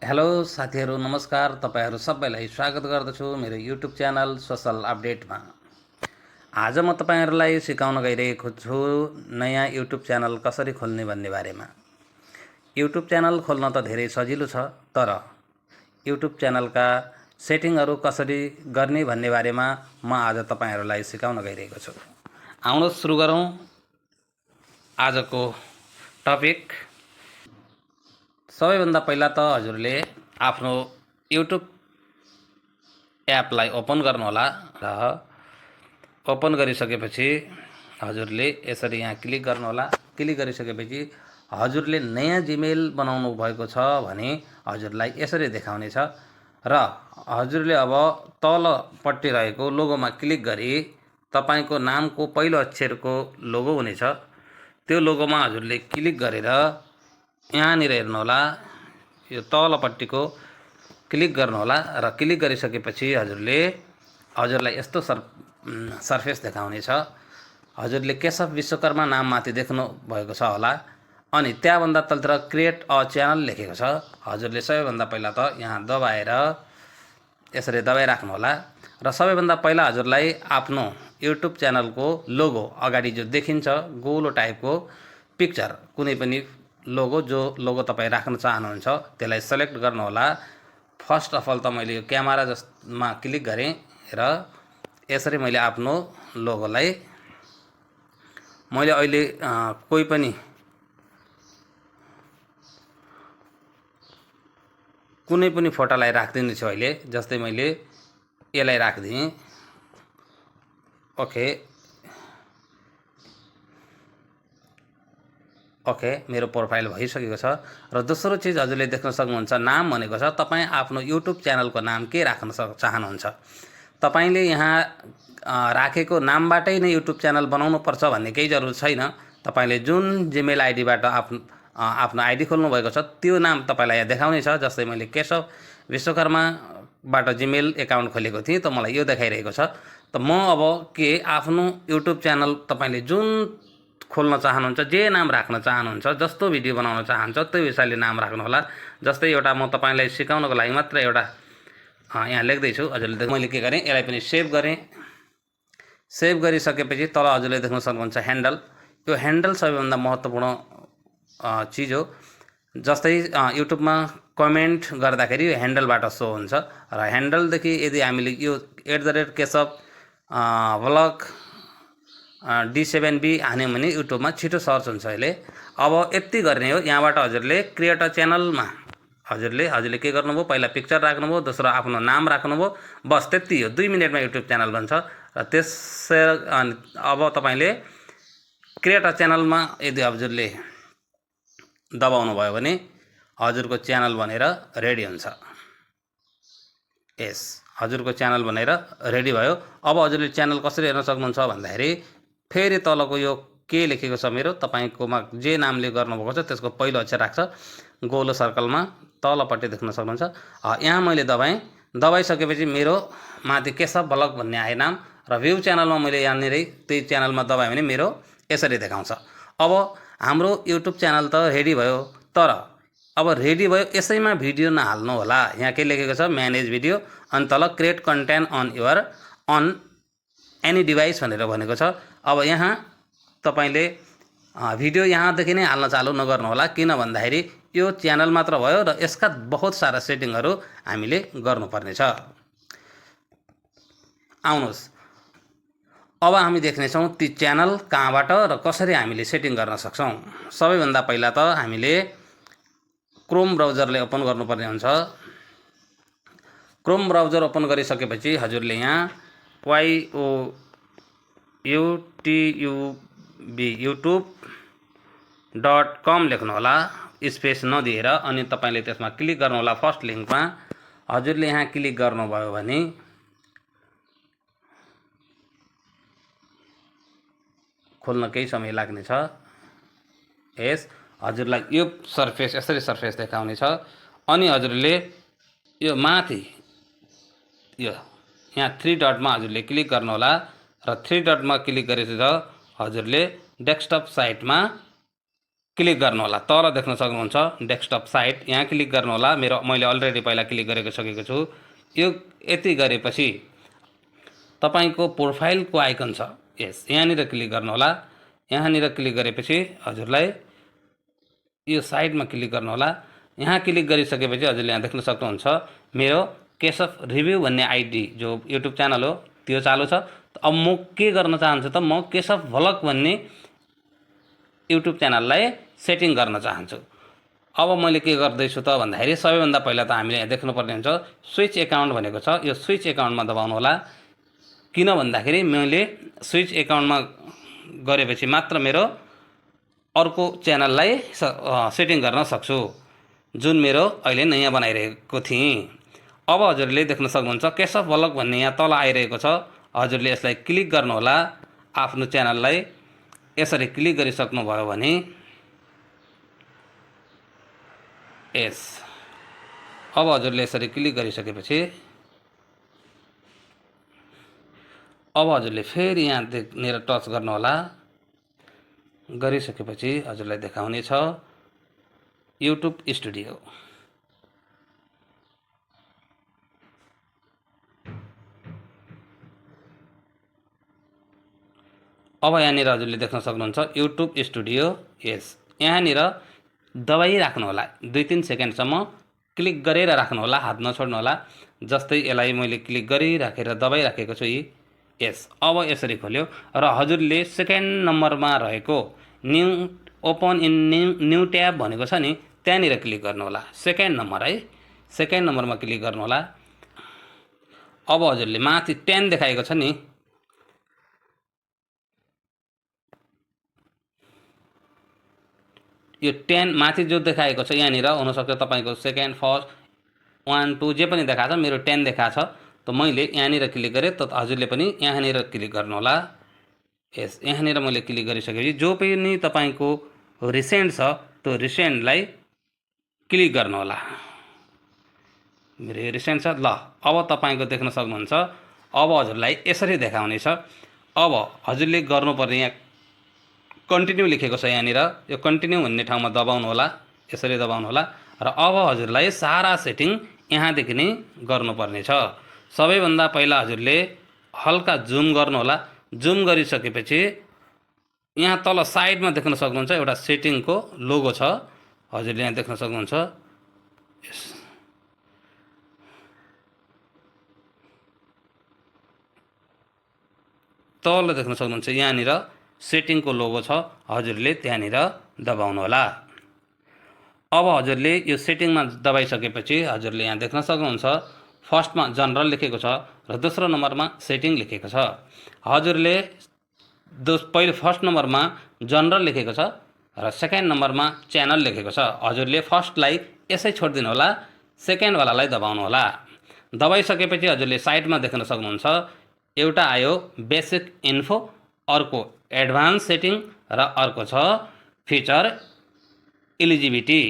Hello साथीहरू नमस्कार। तपाईहरू सबैलाई स्वागत गर्दछु मेरो युट्युब च्यानल सोसल अपडेटमा। आज म तपाईहरूलाई सिकाउन गइरहेको छु नयाँ युट्युब च्यानल कसरी खोल्ने भन्ने बारेमा। युट्युब च्यानल खोल्न त धेरै सजिलो छ, तर युट्युब च्यानलका सेटिङहरू कसरी गर्ने भन्ने बारेमा म आज तपाईहरूलाई सिकाउन गइरहेको छु। आउनुहोस् सुरु गरौँ आजको टपिक। सबैभन्दा पहिला त हजुरले आफ्नो युट्युब एपलाई ओपन गर्नुहोला र ओपन गरिसकेपछि हजुरले यसरी यहाँ क्लिक गर्नुहोला। क्लिक गरिसकेपछि हजुरले नयाँ जिमेल बनाउनु भएको छ भने हजुरलाई यसरी देखाउनेछ र हजुरले अब तलपट्टि रहेको लोगोमा क्लिक गरी तपाईको नामको पहिलो अक्षरको लोगो हुनेछ। त्यो लोगोमा हजुरले क्लिक गरेर यहाँनिर हेर्नुहोला, यो तलपट्टिको क्लिक गर्नुहोला र क्लिक गरिसकेपछि हजुरलाई यस्तो सर्फेस देखाउनेछ। हजुरले केशव विश्वकर्मा नाम माथि देख्नु भएको छ होला, अनि त्यहाँभन्दा तलतिर क्रिएट अ च्यानल लेखेको छ। हजुरले सबैभन्दा पहिला त यहाँ दबाएर यसरी दबाइराख्नु होला र सबैभन्दा पहिला हजुरलाई आफ्नो युट्युब च्यानलको लोगो अगाडि जो देखिन्छ गोलो टाइपको पिक्चर, कुनै पनि लोगो जो लोगो तपाईँ राख्न चाहनुहुन्छ त्यसलाई सेलेक्ट गर्नुहोला। फर्स्ट अफ अल त मैले यो क्यामेरा जसमा क्लिक गरेँ र यसरी मैले आफ्नो लोगोलाई मैले अहिले कोही पनि कुनै पनि फोटोलाई राख्दिनु छु अहिले। जस्तै मैले यसलाई राख्दिएँ। ओके, मेरो प्रोफाइल भइसकेको छ। र दोस्रो चिज हजुरले देख्न सक्नुहुन्छ, नाम भनेको छ तपाईँ आफ्नो युट्युब च्यानलको नाम के राख्न चाहनुहुन्छ। तपाईले यहाँ राखेको नामबाटै नै युट्युब च्यानल बनाउनु पर्छ भन्ने केही जरुरत छैन। तपाईले जुन जिमेल आइडीबाट आफ्नो आइडी खोल्नु भएको छ त्यो नाम तपाईलाई यहाँ देखाउने छ। जस्तै मैले केशव विश्वकर्माबाट जिमेल एकाउन्ट खोलेको थिएँ त मलाई यो देखाइरहेको छ। त म अब के आफ्नो युट्युब च्यानल तपाईले जुन खोल्न चाहनुहुन्छ, जे नाम राख्न चाहनुहुन्छ, जस्तो भिडियो बनाउन चाहन्छ त्यो हिसाबले नाम राख्नु होला। जस्तै एउटा म तपाईलाई सिकाउनको लागि मात्र एउटा यहाँ लेख्दैछु। हजुरले मैले के गरेँ, यसलाई पनि सेभ गरेँ। सेभ गरिसकेपछि तल हजुरले देख्न सक्नुहुन्छ ह्यान्डल। यो ह्यान्डल सबैभन्दा महत्त्वपूर्ण चिज हो। जस्तै युट्युबमा कमेन्ट गर्दाखेरि यो ह्यान्डलबाट सो हुन्छ र ह्यान्डलदेखि यदि हामीले यो @केशव ब्लग D7B हान्यौँ भने युट्युबमा छिटो सर्च हुन्छ अहिले। अब यति गर्ने हो। यहाँबाट हजुरले क्रिएट अ च्यानलमा हजुरले के गर्नुभयो, पहिला पिक्चर राख्नुभयो, दोस्रो आफ्नो नाम राख्नुभयो, बस त्यति हो। 2 मिनेटमा युट्युब च्यानल बन्छ। र अब तपाईले क्रिएट अ च्यानलमा यदि हजुरले दबाउनु भयो भने हजुरको च्यानल बनेर रेडी हुन्छ। यस, हजुरको च्यानल बनेर रेडी भयो। अब हजुरले च्यानल कसरी हेर्न सक्नुहुन्छ भन्दाखेरि फेरि तलको यो के लेखेको छ मेरो, तपाईकोमा जे नामले गर्नुभएको छ त्यसको पहिलो अक्षर राख्छ गोलो सर्कलमा तलपट्टि देख्न सक्नुहुन्छ। यहाँ मैले दबाइसकेपछि मेरो माथि केशव ब्लग भन्ने आयो नाम र भ्यू च्यानलमा मैले यहाँनिरै त्यही च्यानलमा दबाएँ भने मेरो यसरी देखाउँछ। अब हाम्रो युट्युब च्यानल त रेडी भयो, तर अब रेडी भयो यसैमा भिडियो नहाल्नु होला। यहाँ के लेखेको छ, म्यानेज भिडियो, अनि तल create content on any device भनेर भनेको छ। अब यहाँ तपाईले भिडियो यहाँदेखि नै हाल्न चालु नगर्नु होला, किन भन्दाखेरि यो च्यानल मात्र भयो र यसका बहुत सारा सेटिङहरू हामीले गर्नुपर्ने छ। आउनुहोस् अब हामी देख्नेछौँ ती च्यानल कहाँबाट र कसरी हामीले सेटिङ गर्न सक्छौँ। सबैभन्दा पहिला त हामीले क्रोम ब्राउजरले ओपन गर्नुपर्ने हुन्छ। क्रोम ब्राउजर ओपन गरिसकेपछि हजुरले यहाँ youtube.com लेख्नु होला, स्पेस नदिएर, अनि तपाईले त्यसमा क्लिक गर्नु होला। फर्स्ट लिङ्कमा हजुरले यहाँ क्लिक गर्नुभयो भने खोल्न केही समय लाग्ने छ। यस, हजुरलाई यो सर्फेस यसरी सर्फेस देखाउने छ। अनि हजुरले यो माथि यो यहाँ 3 डटमा हजुरले क्लिक गर्नु होला र 3 डटमा क्लिक गरेपछि हजुरले डेस्कटप साइटमा क्लिक गर्नु होला। तल देख्न सक्नुहुन्छ डेस्कटप साइट, यहाँ क्लिक गर्नु होला। मैले अलरेडी पहिला क्लिक गरेको सकेको छु। यो यति गरेपछि तपाईको प्रोफाइलको आइकन छ, यस यहाँनिर क्लिक गर्नु होला। यहाँनिर क्लिक गरेपछि हजुरलाई यो साइडमा क्लिक गर्नु होला। यहाँ क्लिक गरिसकेपछि हजुरले यहाँ देख्न सक्नुहुन्छ मेरो केशव रिभ्यू भन्ने आइडी जो युट्युब च्यानल हो त्यो चालु छ। अब म के गर्न चाहन्छु त, म केशव भ्लग भन्ने युट्युब च्यानललाई सेटिङ गर्न चाहन्छु। अब मैले के गर्दैछु त भन्दाखेरि सबैभन्दा पहिला त हामीले यहाँ देख्नुपर्ने हुन्छ स्विच एकाउन्ट भनेको छ। यो स्विच एकाउन्टमा दबाउनु होला। किन भन्दाखेरि मैले स्विच एकाउन्टमा गरेपछि मात्र मेरो अर्को च्यानललाई सेटिङ गर्न सक्छु, जुन मेरो अहिले नयाँ बनाइरहेको थिएँ। अब हजुरले देख्न सक्नुहुन्छ केशव भ्लग भन्ने यहाँ तल आइरहेको छ। हजुरले यसलाई क्लिक गर्नु होला। आफ्नो च्यानललाई यसरी क्लिक गरिसक्नुभयो भने यस अब हजुरले यसरी क्लिक गरिसकेपछि अब हजुरले फेरि यहाँनिर टच गर्नु होला। गरिसकेपछि हजुरलाई देखाउने छ युट्युब स्टुडियो। अब यहाँनिर हजुरले देख्न सक्नुहुन्छ युट्युब स्टुडियो। यस यहाँनिर दबाइराख्नु होला। 2-3 सेकेन्डसम्म क्लिक गरेर राख्नु होला, हात नछोड्नु होला। जस्तै यसलाई मैले क्लिक गरिराखेर दबाइराखेको छु। यस अब यसरी खोल्यो र हजुरले सेकेन्ड नम्बरमा रहेको new open in new tab भनेको छ नि, त्यहाँनिर क्लिक गर्नु होला। सेकेन्ड नम्बर है, सेकेन्ड नम्बरमा क्लिक गर्नु होला। अब हजुरले माथि 10 देखाएको छ नि, यो 10 माथि जो देखाएको छ यहाँनिर हुनसक्छ तपाईको सेकेन्ड, फर्स्ट, 1, 2 जे पनि देखाएको छ। मेरो 10 देखाएको छ, त मैले यहाँनिर क्लिक गरेँ। त हजुरले पनि यहाँनिर क्लिक गर्नु होला। यस यहाँनिर मैले क्लिक गरिसकेपछि जो पनि तपाईको रिसेन्ट छ त्यो रिसेन्टलाई क्लिक गर्नु होला। मेरो रिसेन्ट छ। ल अब तपाईको देख्न सक्नुहुन्छ। अब हजुरलाई यसरी देखाउने छ। अब हजुरले गर्नुपर्ने यहाँ कन्टिन्यू लेखेको छ, यहाँनिर यो कन्टिन्यू भन्ने ठाउँमा दबाउनु होला। यसरी दबाउनु होला र अब हजुरलाई सारा सेटिङ यहाँदेखि नै गर्नुपर्ने छ। सबैभन्दा पहिला हजुरले हल्का जुम गर्नु होला। जुम गरिसकेपछि यहाँ तल साइडमा देख्न सक्नुहुन्छ एउटा सेटिङको लोगो छ। हजुरले यहाँ देख्न सक्नुहुन्छ। यस तल देख्न सक्नुहुन्छ यहाँनिर सेटिङको लोगो छ। हजुरले त्यहाँनिर दबाउनु होला। अब हजुरले यो सेटिङमा दबाइसकेपछि हजुरले यहाँ देख्न सक्नुहुन्छ फर्स्टमा जनरल लेखेको छ र दोस्रो नम्बरमा सेटिङ लेखेको छ। हजुरले पहिलो फर्स्ट नम्बरमा जनरल लेखेको छ र सेकेन्ड नम्बरमा च्यानल लेखेको छ। हजुरले फर्स्टलाई यसै छोडिदिनु होला, सेकेन्डवालालाई दबाउनु होला। दबाइसकेपछि हजुरले साइडमा देख्न सक्नुहुन्छ एउटा आयो बेसिक इन्फो, अर्को एडभान्स सेटिङ र अर्को छ फिचर एलिजिबिलिटी।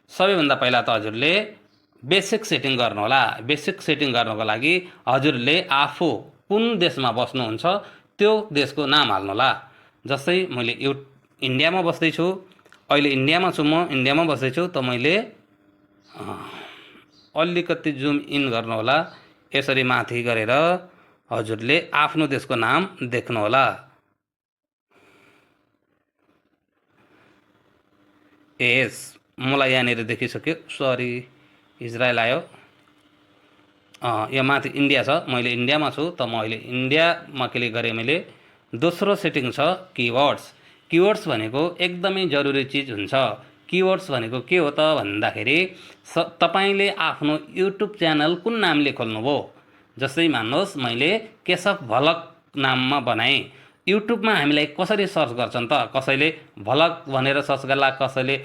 सबैभन्दा पहिला त हजुरले बेसिक सेटिङ गर्नु होला। बेसिक सेटिङ गर्नको लागि हजुरले आफू कुन देशमा बस्नुहुन्छ त्यो देशको नाम हाल्नु होला। जस्तै मैले इन्डियामा बस्दैछु, अहिले इन्डियामा छु, म इन्डियामा बस्दैछु, त मैले अलिकति जुम इन गर्नु होला। यसरी माथि गरेर हजुरले आफ्नो देशको नाम देख्नु होला। यस मलाई यहाँनिर देखिसक्यो। सरी, इजरायल आयो। यो माथि इन्डिया छ, मैले इन्डियामा छु, त म अहिले इन्डियामा क्लिक गरेँ मैले। दोस्रो सेटिङ छ किवर्ड्स। किवर्ड्स भनेको एकदमै जरुरी चिज हुन्छ। किवर्ड्स भनेको के हो त भन्दाखेरि तपाईले आफ्नो युट्युब च्यानल कुन नामले खोल्नुभयो। जस्तै मान्नुहोस् मैले केशव भ्लग नाममा बनाएँ। युट्युबमा हामीलाई कसरी सर्च गर्छन् त, कसैले भ्लग भनेर सर्च गर्ला, कसैले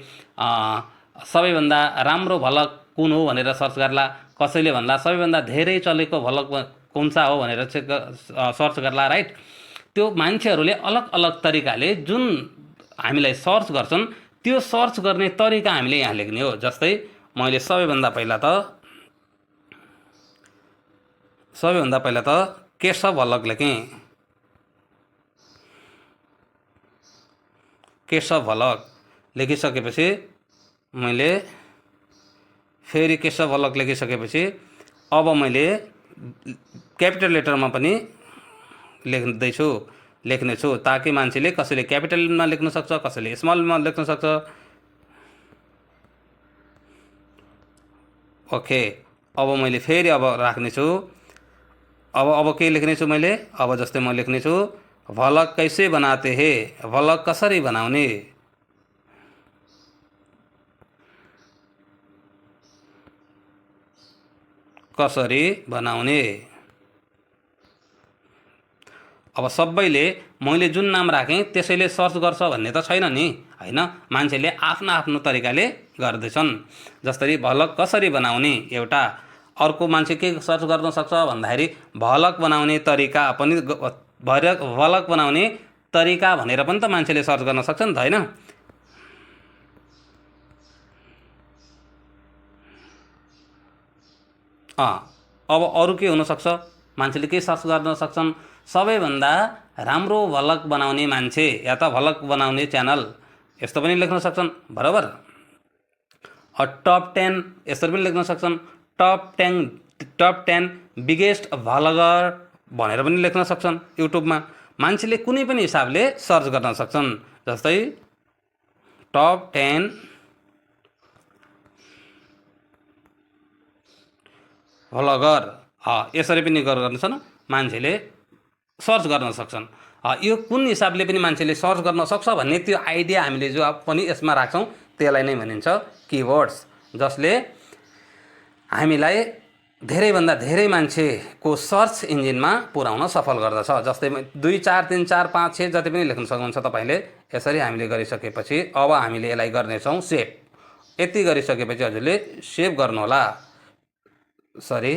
सबैभन्दा राम्रो भ्लग कुन हो भनेर सर्च गर्ला, कसैले भन्ला सबैभन्दा धेरै चलेको भ्लग कुन सा हो भनेर सर्च गर्ला, राइट। त्यो मान्छेहरूले अलग अलग तरिकाले जुन हामीलाई सर्च गर्छन् त्यो सर्च गर्ने तरिका हामीले यहाँ लेख्ने हो। जस्तै मैले सबैभन्दा पहिला त केशव भ्लग लेखेँ। केशव भ्लग लेखिसकेपछि मैले फेरि केशव अलग लेखिसकेपछि अब मैले क्यापिटल लेटरमा पनि लेख्नेछु ताकि मान्छेले कसैले क्यापिटलमा लेख्न सक्छ, कसैले स्मलमा लेख्न सक्छ। ओके, अब मैले फेरि अब राख्नेछु। अब के लेख्नेछु मैले? अब जस्तै म लेख्नेछु भलक कैसे बनाते हे, भलक कसरी बनाउने। कसरी बनाउने। अब सबैले मैले जुन नाम राखेँ त्यसैले सर्च गर्छ भन्ने त छैन नि, हैन। मान्छेले आफ्नो आफ्नो तरिकाले गर्दैछन्। जसरी भलक कसरी बनाउने एउटा, अर्को मान्छे के सर्च गर्न सक्छ भन्दाखेरि भलक बनाउने तरिका पनि, भलक बनाउने तरिका भनेर पनि त मान्छेले सर्च गर्न सक्छ नि त, हैन। अब अरू के हुनसक्छ? मान्छेले के सर्च गर्न सक्छन्? सबैभन्दा राम्रो भलक बनाउने मान्छे या त भलक बनाउने च्यानल, यस्तो पनि लेख्न सक्छन्, बराबर। टप 10 यसरी पनि लेख्न सक्छन्, टप 10 बिगेस्ट भलगर भनेर पनि लेख्न सक्छन्। युट्युबमा मान्छेले कुनै पनि हिसाबले सर्च गर्न सक्छन्। जस्तै टप 10 भलगर, यसरी पनि गर्छन्, मान्छेले सर्च गर्न सक्छन्। यो कुन हिसाबले पनि मान्छेले सर्च गर्न सक्छ भन्ने त्यो आइडिया हामीले जो पनि यसमा राख्छौँ त्यसलाई नै भनिन्छ किवर्ड्स, जसले हामीलाई धेरैभन्दा धेरै मान्छेको सर्च इन्जिनमा पुर्याउन सफल गर्दछ। जस्तै 2 4 3 4 5 6 जति पनि लेख्न सक्नुहुन्छ तपाईँले। यसरी हामीले गरिसकेपछि अब हामीले यसलाई गर्नेछौँ सेभ। यति गरिसकेपछि हजुरले सेभ गर्नुहोला। सरी,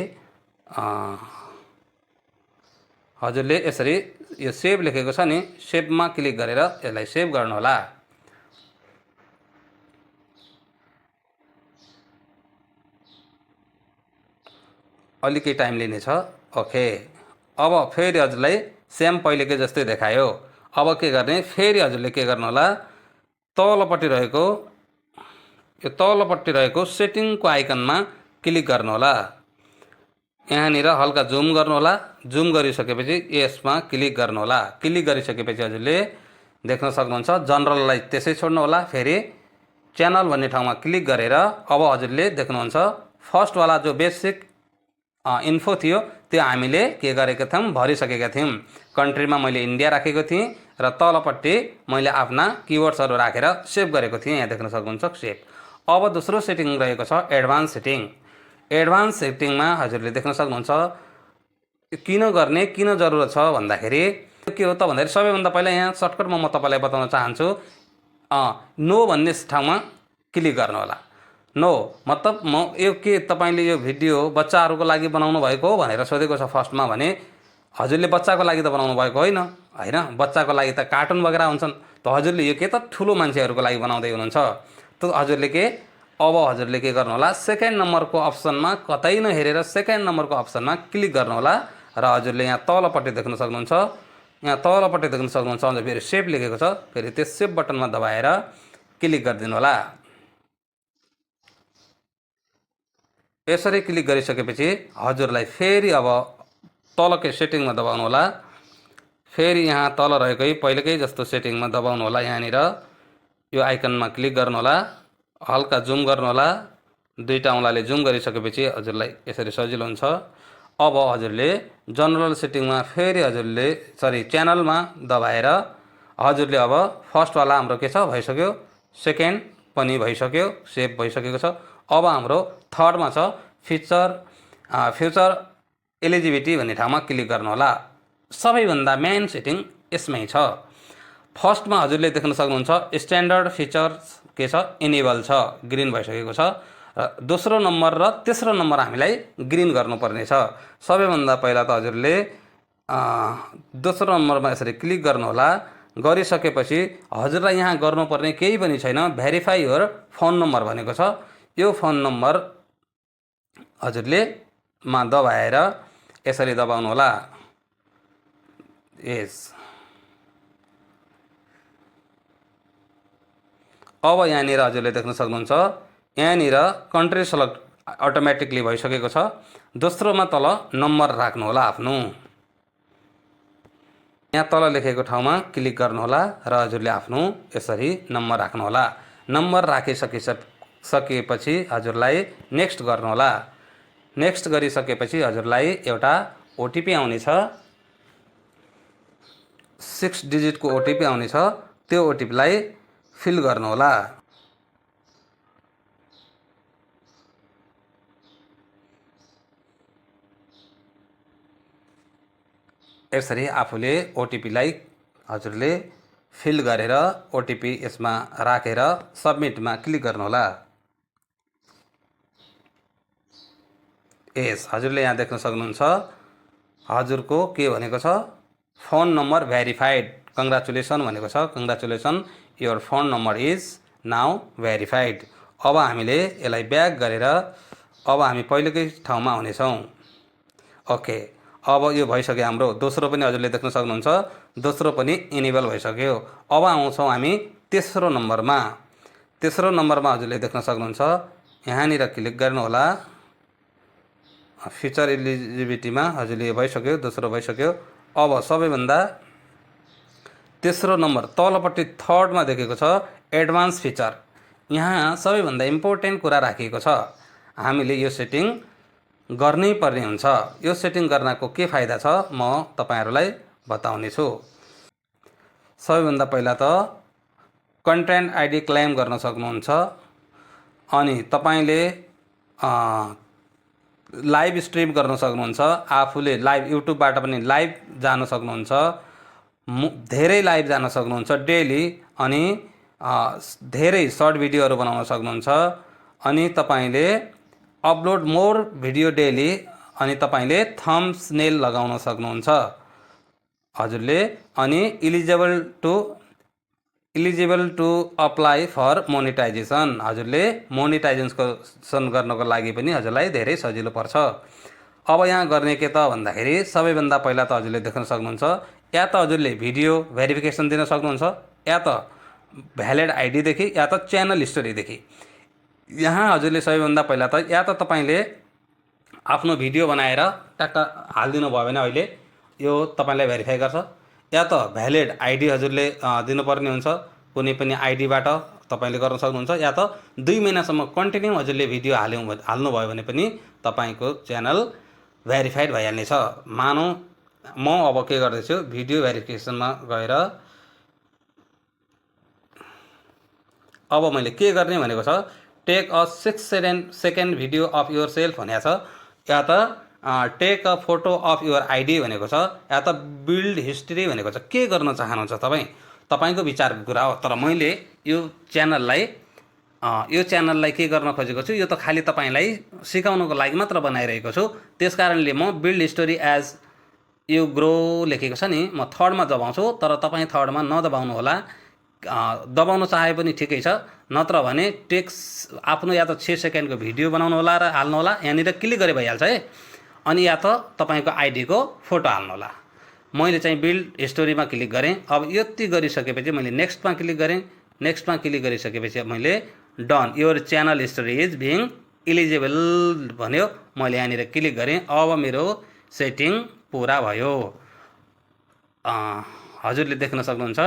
हजुरले यसरी यो सेभ लेखेको छ नि, सेभमा क्लिक गरेर यसलाई सेभ गर्नुहोला। अलिकति टाइम लिनेछ। ओके, अब फेरि हजुरलाई सेम पहिलेकै जस्तै देखायो। अब के गर्ने, फेरि हजुरले के गर्नु होला, तलपट्टि रहेको सेटिङको आइकनमा क्लिक गर्नु होला। यहाँनिर हल्का जुम गर्नु होला। जुम गरिसकेपछि यसमा क्लिक गर्नु होला। क्लिक गरिसकेपछि हजुरले देख्न सक्नुहुन्छ जनरललाई त्यसै छोड्नु होला। फेरि च्यानल भन्ने ठाउँमा क्लिक गरेर अब हजुरले देख्नुहुन्छ फर्स्टवाला जो बेसिक इन्फो थियो त्यो हामीले के गरेका थियौँ, भरिसकेका थियौँ। कन्ट्रीमा मैले इन्डिया राखेको थिएँ र तलपट्टि मैले आफ्ना किवर्ड्सहरू राखेर सेभ गरेको थिएँ। यहाँ देख्न सक्नुहुन्छ सेभ। अब दोस्रो सेटिङ रहेको छ एडभान्स सेटिङ। एडभान्स सेटिङमा हजुरले देख्न सक्नुहुन्छ किन गर्ने, किन जरुरत छ भन्दाखेरि के हो त भन्दाखेरि सबैभन्दा पहिला यहाँ सर्टकटमा म तपाईँलाई बताउन चाहन्छु, नो भन्ने ठाउँमा क्लिक गर्नु होला। नो मतलब यो के तपाईँले यो भिडियो बच्चाहरूको लागि बनाउनु भएको हो भनेर सोधेको छ फर्स्टमा भने हजुरले बच्चाको लागि त बनाउनु भएको होइन, बच्चाको लागि त कार्टुन वगैरह हुन्छन्। त हजुरले यो के त ठुलो मान्छेहरूको लागि बनाउँदै हुनुहुन्छ। त हजुरले हजुरले के गर्नु होला, सेकेन्ड नम्बरको अप्सनमा कतै नहेरेर सेकेन्ड नम्बरको अप्सनमा क्लिक गर्नु होला र हजुरले यहाँ तलपट्टि देख्न सक्नुहुन्छ, फेरि सेभ लेखेको छ। फेरि त्यो सेभ बटनमा दबाएर क्लिक गरिदिनु होला। यसरी क्लिक गरिसकेपछि हजुरलाई फेरि अब तलकै सेटिङमा दबाउनु होला। फेरि यहाँ तल रहेकै पहिलेकै जस्तो सेटिङमा दबाउनु होला। यहाँनिर यो आइकनमा क्लिक गर्नु होला, हल्का जुम गर्नु होला। दुईटा औँलाले जुम गरिसकेपछि हजुरलाई यसरी सजिलो हुन्छ। अब हजुरले जनरल सेटिङमा फेरि च्यानलमा दबाएर हजुरले अब फर्स्टवाला हाम्रो के छ भइसक्यो, सेकेन्ड पनि भइसक्यो, सेभ भइसकेको छ। अब हाम्रो थर्डमा छ फ्युचर एलिजिबिलिटी भन्ने ठाउँमा क्लिक गर्नु होला। सबैभन्दा मेन सेटिङ यसमै छ। फर्स्टमा हजुरले देख्न सक्नुहुन्छ स्ट्यान्डर्ड फिचर्स के छ, इनेबल छ, ग्रिन भइसकेको छ। दोस्रो नम्बर र तेस्रो नम्बर हामीलाई ग्रिन गर्नुपर्ने छ। सबैभन्दा पहिला त हजुरले दोस्रो नम्बरमा यसरी क्लिक गर्नु होला। गरिसकेपछि हजुरलाई यहाँ गर्नुपर्ने केही पनि छैन, भेरिफाई योर फोन नम्बर भनेको छ। यो फोन नम्बर हजुरले दबाएर यसरी दबाउनु होला। अब यहाँनिर हजुरले देख्न सक्नुहुन्छ यहाँनिर कन्ट्री सेलेक्ट अटोमेटिकली भइसकेको छ। दोस्रोमा तल नम्बर राख्नु होला आफ्नो। यहाँ तल लेखेको ठाउँमा क्लिक गर्नुहोला र हजुरले आफ्नो यसरी नम्बर राख्नुहोला। नम्बर राखिसकेपछि हजुरलाई नेक्स्ट गर्नुहोला। नेक्स्ट गरिसकेपछि हजुरलाई एउटा ओटिपी आउनेछ, 6 डिजिटको ओटिपी आउनेछ। त्यो ओटिपीलाई फिल गर्नुहोला। यसरी आफूले ओटिपीलाई हजुरले फिल गरेर ओटिपी यसमा राखेर सबमिटमा क्लिक गर्नुहोला। हजुरले यहाँ देख्न सक्नुहुन्छ हजुरको के भनेको छ, फोन नम्बर भेरिफाइड। कङ्ग्रेचुलेसन भनेको छ। Congratulation, your phone number is now verified. अब हामीले यसलाई ब्याक गरेर अब हामी पहिलेकै ठाउँमा हुनेछौँ। ओके, अब यो भइसक्यो हाम्रो। दोस्रो पनि हजुरले देख्न सक्नुहुन्छ, दोस्रो पनि इनेबल भइसक्यो। अब आउँछौँ हामी तेस्रो नम्बरमा। तेस्रो नम्बरमा हजुरले देख्न सक्नुहुन्छ यहाँनिर क्लिक गर्नुहोला। फिचर एलिजिबिलिटीमा हजुरले भइसक्यो, दोस्रो भइसक्यो। अब सबैभन्दा तेस्रो नम्बर तलपट्टि थर्डमा देखेको छ एडभान्स फिचर। यहाँ सबैभन्दा इम्पोर्टेन्ट कुरा राखिएको छ। हामीले यो सेटिङ गर्नै पर्ने हुन्छ। यो सेटिङ गर्नको के फाइदा छ म तपाईहरुलाई बताउने छु। सबैभन्दा पहिला त कन्टेन्ट आइडी क्लेम गर्न सक्नुहुन्छ। अनि तपाईले लाइभ स्ट्रिम गर्न सक्नुहुन्छ। आफूले लाइभ युट्युबबाट पनि लाइभ जान सक्नुहुन्छ। धेरै लाइभ जान सक्नुहुन्छ डेली। अनि धेरै सर्ट भिडियोहरू बनाउन सक्नुहुन्छ। अनि तपाईले अपलोड मोर भिडियो डेली। अनि तपाईले थम्बनेल लगाउन सक्नुहुन्छ हजुरले। अनि eligible to apply for monetisation. हजुरले मोनेटाइजेसन गर्नको लागि पनि हजुरलाई धेरै सजिलो पर्छ। अब यहाँ गर्ने के त भन्दाखेरि सबैभन्दा पहिला त हजुरले देख्न सक्नुहुन्छ या त हजुरले भिडियो भेरिफिकेसन दिन सक्नुहुन्छ, या त भ्यालिड आइडी देखि, या त च्यानल हिस्टोरी देखि। यहाँ हजुरले सबैभन्दा पहिला त या त तपाईले आफ्नो भिडियो बनाएर टक्क हालिदिनु भयो भने अहिले यो तपाईलाई भेरिफाई गर्छ। या त भ्यालिड आइडी हजुरले दिनुपर्ने हुन्छ। कुनै पनि आइडीबाट तपाईले गर्न सक्नुहुन्छ। या त 2 महिनासम्म कन्टिन्यू हजुरले भिडियो हाल्नु भयो भने पनि तपाईको च्यानल भेरिफाइड भइहाल्नेछ। मानौ म अब के गर्दैछु, भिडियो भेरिफिकेसनमा गएर अब मैले के गर्ने भनेको छ, take a 6 second video of your self भनेको छ। या त take a photo of your ID भनेको छ। या त बिल्ड हिस्ट्री भनेको छ। के गर्न चाहनुहुन्छ तपाईको विचारको कुरा हो। तर मैले यो च्यानललाई के गर्न खोजेको छु, यो त खाली तपाईलाई सिकाउनको लागि मात्र बनाइरहेको छु। त्यसकारणले म build history as you grow लेखेको छ नि, म थर्डमा दबाउँछु। तर तपाईँ थर्डमा नदबाउनु होला। दबाउन चाहे पनि ठिकै छ, नत्र भने टेक्स्ट आफ्नो या त 6 सेकेन्डको भिडियो बनाउनु होला र हाल्नु होला। यहाँनिर क्लिक गरे भइहाल्छ है। अनि या त तपाईको आइडीको फोटो हाल्नु होला। मैले चाहिँ बिल्ड हिस्टोरीमा क्लिक गरेँ। अब यति गरिसकेपछि मैले नेक्स्टमा क्लिक गरेँ। नेक्स्टमा क्लिक गरिसकेपछि मैले done your channel history is being eligible भन्यो। मैले यहाँनिर क्लिक गरेँ। अब मेरो सेटिङ पुरा भयो। हजुरले देख्न सक्नुहुन्छ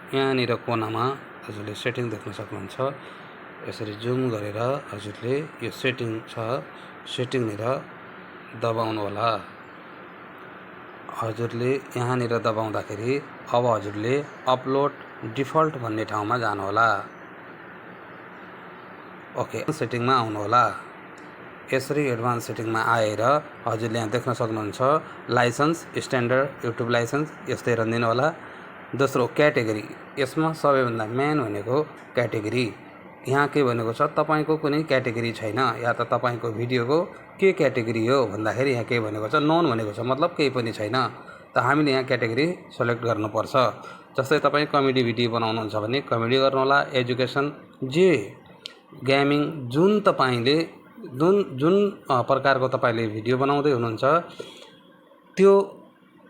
यहाँनिर कोनामा हजुरले सेटिङ देख्न सक्नुहुन्छ। यसरी जुम गरेर हजुरले यो सेटिङ छ, सेटिङनिर दबाउनु होला। हजुरले यहाँनिर दबाउँदाखेरि अब हजुरले अपलोड डिफल्ट भन्ने ठाउँमा जानु होला। ओके, सेटिङमा आउनु होला। यसरी एडभान्स सेटिङमा आएर हजुरले यहाँ देख्न सक्नुहुन्छ लाइसेन्स स्ट्यान्डर्ड युट्युब लाइसेन्स यस्तै रन्दिनु होला। दोस्रो क्याटेगोरी, यसमा सबैभन्दा मेन भनेको क्याटेगोरी। यहाँ के भनेको छ, तपाईको कुनै क्याटेगोरी छैन। या त तपाईको भिडियोको के क्याटेगोरी हो भन्दाखेरि यहाँ के भनेको छ, नोन भनेको छ, मतलब केही पनि छैन। त हामीले यहाँ क्याटेगोरी सेलेक्ट गर्नुपर्छ। जस्तै तपाईँ कमेडी भिडियो बनाउनुहुन्छ भने कमेडी गर्नु होला। एजुकेसन, जे गेमिङ, जुन तपाईले जुन प्रकारको तपाईले भिडियो बनाउँदै हुनुहुन्छ त्यो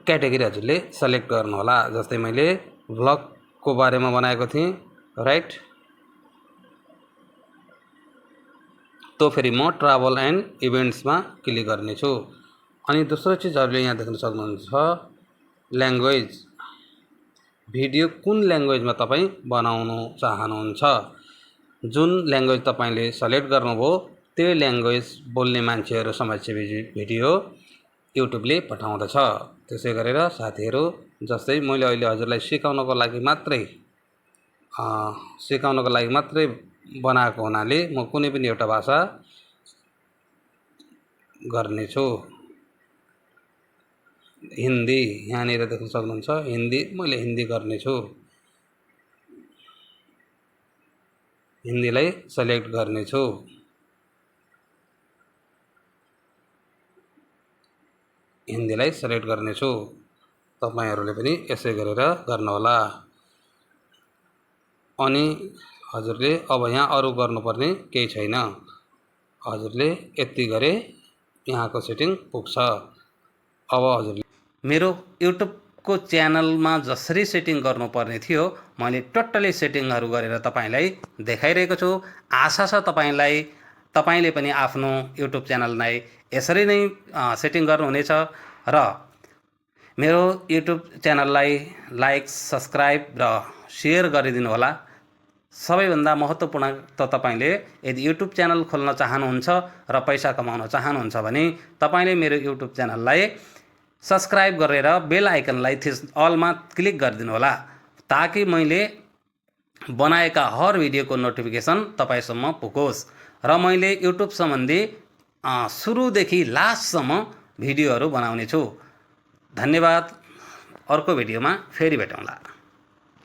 क्याटेगोरी हजुरले सेलेक्ट गर्नु होला। जस्तै मैले भ्लगको बारेमा बनाएको थिएँ, राइट। तो फेरि म ट्राभल एन्ड इभेन्ट्समा क्लिक गर्नेछु। अनि दोस्रो चिज हजुरले यहाँ देख्न सक्नुहुन्छ ल्याङ्ग्वेज, भिडियो कुन ल्याङ्ग्वेजमा तपाईँ बनाउनु चाहनुहुन्छ। जुन ल्याङ्ग्वेज तपाईँले सेलेक्ट गर्नुभयो त्यो ल्याङ्ग्वेज बोल्ने मान्छेहरू समक्ष भिडियो युट्युबले पठाउँदछ। त्यसै गरेर साथीहरू, जस्तै मैले अहिले हजुरलाई सिकाउनको लागि मात्रै बनाएको हुनाले म कुनै पनि एउटा भाषा गर्नेछु। हिन्दी, यहाँनिर देख्न सक्नुहुन्छ हिन्दी, मैले हिन्दी गर्नेछु। हिन्दीलाई सेलेक्ट गर्नेछु। तपाईँहरूले पनि यसै गरेर गर्नुहोला। अनि हजुरले अब यहाँ अरू गर्नुपर्ने केही छैन। हजुरले यति गरे यहाँको सेटिङ पुग्छ। अब हजुरले मेरो युट्युबको च्यानलमा जसरी सेटिङ गर्नुपर्ने थियो मैले टोटली सेटिङहरू गरेर तपाईँलाई देखाइरहेको छु। आशा छ तपाईँले पनि आफ्नो युट्युब च्यानललाई यसरी नै सेटिङ गर्नुहुनेछ र मेरो युट्युब च्यानललाई लाइक, सब्सक्राइब र सेयर गरिदिनु होला। सबैभन्दा महत्त्वपूर्ण त तपाईँले यदि युट्युब च्यानल खोल्न चाहनुहुन्छ र पैसा कमाउन चाहनुहुन्छ भने तपाईँले मेरो युट्युब च्यानललाई सब्सक्राइब गरेर बेल आइकनलाई अलमा क्लिक गरिदिनु होला, ताकि मैले बनाएका हर भिडियोको नोटिफिकेसन तपाईँसम्म पुगोस् र मैले युट्युब सम्बन्धी सुरुदेखि लास्टसम्म भिडियोहरू बनाउने छु। धन्यवाद। अर्को भिडियोमा फेरि भेटौँला।